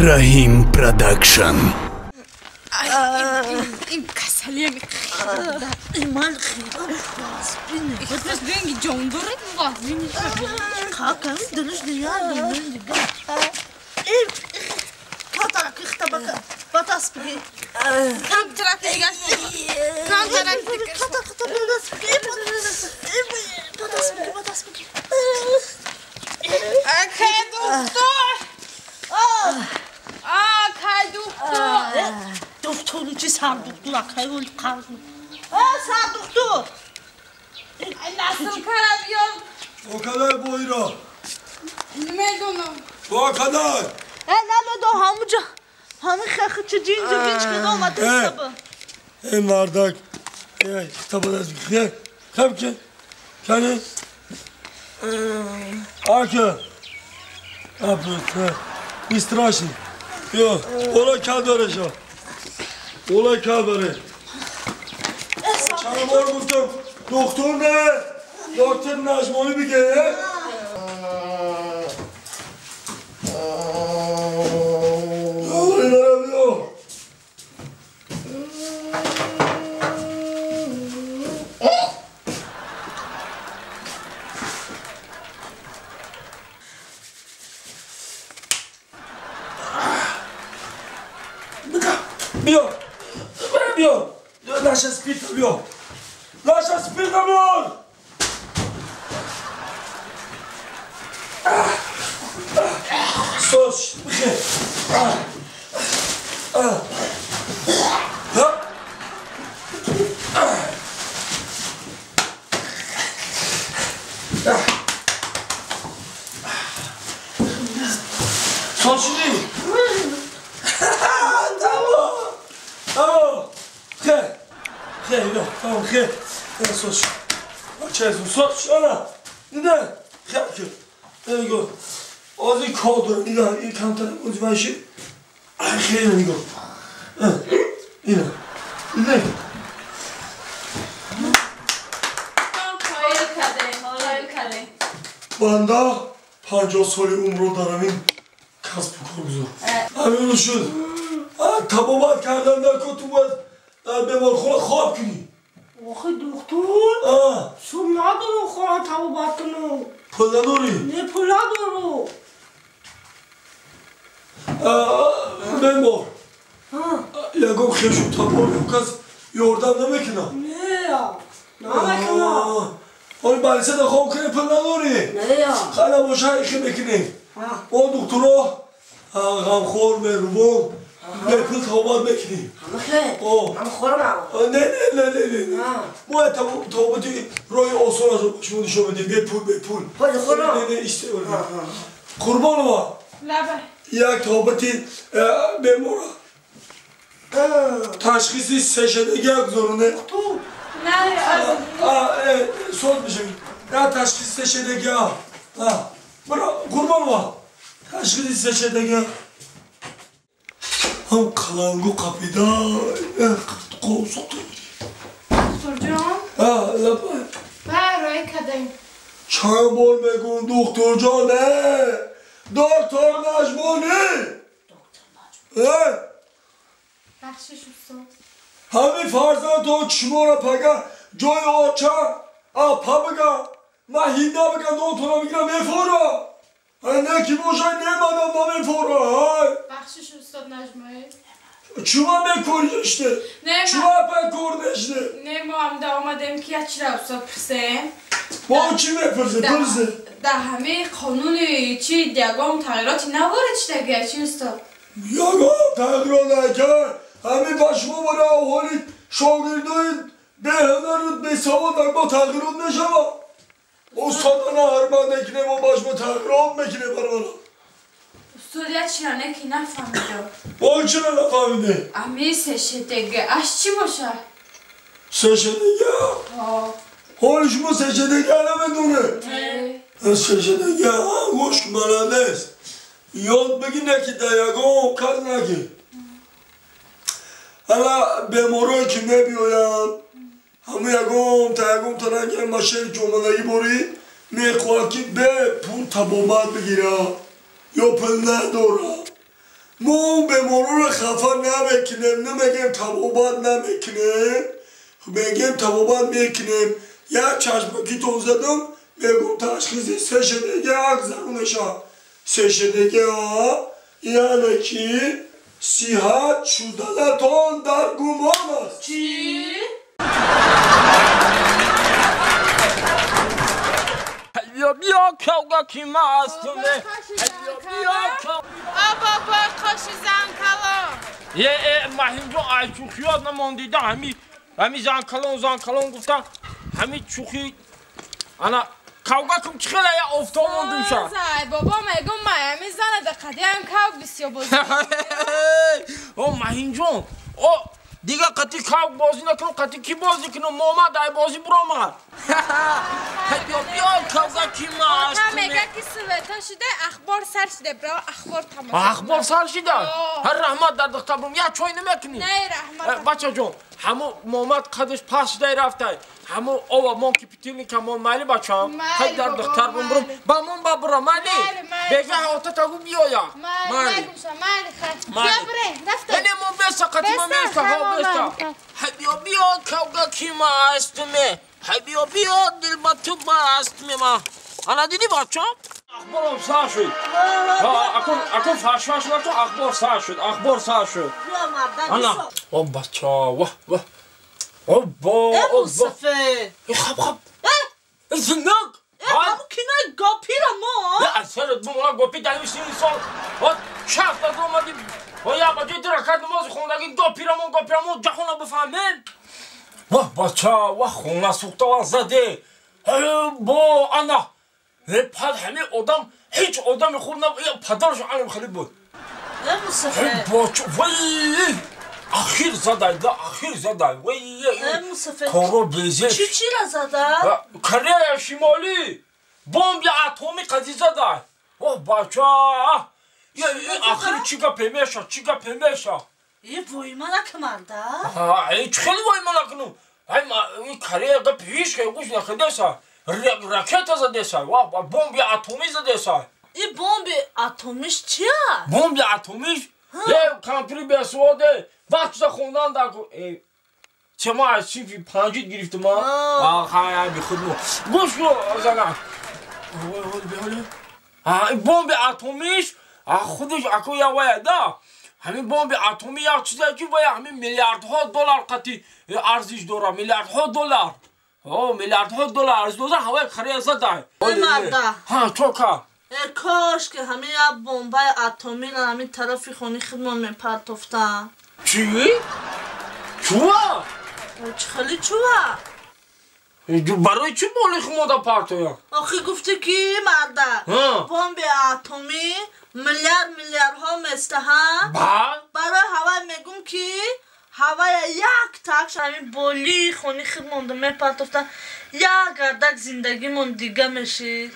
Раҳим Продакшн. این کسلیه من خیلی بس بینگی جان داره واسه کاکا دلش دیگه این کاتاک اختبک باتاس بگی کم ترک دیگه کم ترک دیگه کاتاک باتاس بگی باتاس بگی باتاس بگی اکی دکتر آ دکتر دکتر چی سر دکتر اکی اون قرض سر دکتر نسل کرم بیام با کدای بویرا نمیدونم با کدای نمیدونم همونجا همین خیلی چه جینجا گینج که اومده حسابه ای مردک ای خطاب از خیر خب که کنی آکه آپوت استراشی یا اولا کداره شا اولا کداره چند بار گفتم دکتر نه دکتر نجمانی بگه بیا بیا لاش سپیت بیا لاش سپیت بیا سوش بخیر سوشی خیر تمام خیر سوش چه سوش آنا نه خیر که نگاه از این کادر نگاه این کمتر متوجه خیر نگاه اینه نه بنده 50 سال عمر رو دارم این کسب و کار گذار همین شد تبابت کردن در تو باید در بیمارخانه خواب کنی آخه دکتر صبح ندارم خانه تبابت کنم پول نداری؟ نه پول ندارم بیمار یکم خیش و تبار کس یاردم نمیکنم نه نمیکنم آره بلسه ده خواب کنی پول نداری؟ نه خیلی باشه ایخی میکنیم با دکترها غمخوار مهربان به پول تابات میکنیم همه خورم نه نه نه نه نه ما تاباتی رای آسان از رو شما نشون بدیم به پول به پول نه نه ایشته قربان ما یک تاباتی بیمارا تشخیصی سه شدگی یک زورونه نه سوال میشه نه تشخیص سه شدگی برا قربان ما تشخیص سه شدگی هم قلنگو قپیدا قوسو دکتر جان لپا برای کدیم چند بار میگم دکتر جان نه دکتر نجمانی دکتر بخشش استاد همین فرزند تو چشمارا پگه جای آچه آپا بگه من هینده بگم دو میگیرم میفورا نه کی باشه نه منم نمیفورا بخشش استاد نجمایی چوبا میکوریشته چوبا پکوردشته نه ما هم ده آمدیم که یک چی را استاد پرسه با چی میپرسه پرسه ده همه قانون چی دیگام تغییراتی نوارد چی دیگه چی استاد یگام تغییرات نکرد همه با شما برای احالی شاگردای به هنر به سواد با تغییرات نشود استاد نه هر بنده کنه ما باش با تغییرات میکنه برای استاد یک چی را نه که نفهمیدم با چرا نفهمیده؟ امی سه شدگه اش چی باشه؟ سه شدگه؟ حال شما سه شدگه نمیدونه سه شدگه گوش بلد است یاد بگی نکی دیگم کس نگی حالا بیمارایی که میبیاین همه یکم تا یکم تا نگه ماشین که اومدگی باری میخواد که به پول تبابت بگیره یا پول نداره мо он беморро хафа намекунем, намегем табобат намекунем, мегем табобат мекунем. Як чашмакитон задам, мегум ташхиси сешедеге ак заруneша. Сешедеге яъне ки сиҳат шуданатон дар гумон аст. Чӣ? Бیا کاغا کی ماستونه بیا بابا قاشی زنکلا یه مهینجو ای چوخیات نماندیده همی زنکلون زنکلون گفتن همی چوخی انا کاغا کم چخله یا افتاد موندم شا بابا میگم ما همی زنه دقیقه هم کاغ بسیار بازی او مهینجون او دیگه قطی کاغ بازی نکنم قطی کی بازی کنم محمد ای بازی برآمد بیا بیا کاغا کی ماست تا میگه که سوتا شده اخبار سر شده برا اخبار تمام اخبار سر شده هر رحمت در دختر برم یا چای نمیکنی نه رحمت بچه جون همو محمد قدش پس شده رفته همو آوا من که پیتیلی کمان مالی بچم خیلی در دختر برم برم با من با برم مالی بگه هاتا تاگو بیایا مالی مالی خیر بیا رفته نه من بسا قطی من بسا ها بسا بیا بیا کاغا کی ماستمه بیا بیا دل با تو باست ما انا دیدی بچم اخبارم سر شد اکن فشفش نکن اخبار سر شد اخبار سر شد انا او بچه واه واه اوبا اوبا خب خب زنگ همون کنای گاپی را ما نه اصلا ما گاپی در این سال ها چفت از اومدی و یا بچه تو رکعت نماز خوندگی گاپی را ما گاپی را ما جهان بفهمیم واه بچه واه خونه سوخته و زده با انا پد همه آدم هیچ آدم خوب نبود پدرش علم خیلی بود بچه وی اخیر زده ده اخیر زده وی کارو بیزه چی چی را زده؟ کره شمالی بمب اتمی قضیه زده واه بچه آخر چی گپ میشه چی گپ میشه ای وای من نکمرده؟ ای چه خیلی وای من نکنم ای کره گپ هیچ که گوش نخدسه راکت زده واه بمب اتمی زده ای بمب اتمیش چیه؟ بمب اتمیش یه کامپیوتر بسواده وقت خوندن در چه ما از صنف پنجید گرفتم ما آخه بی خود گوش کن زنم بمب اتمیش خودش اکو یا وای دا همین بمب اتمی یا چیزی که وای همین میلیاردها دلار قطعی ارزش داره میلیاردها دلار او میلیاردها دلار ارزش داره هوای خریه زده مرده ها چوکا کاش که همین یک بمب اتمی را همین طرفی خونی خودمان میپرتوفتن چی؟ چوه؟ چه خیلی چوه؟ برای چی بالی خموده پرتویا؟ آخه گفته که مرده بمب اتمی میلیارد میلیاردها مسته ها برای هوای میگم که هوای یک تاکش همین بالی خونی خودمان میپرتوفتن یک گردک زندگیمون دیگه میشه.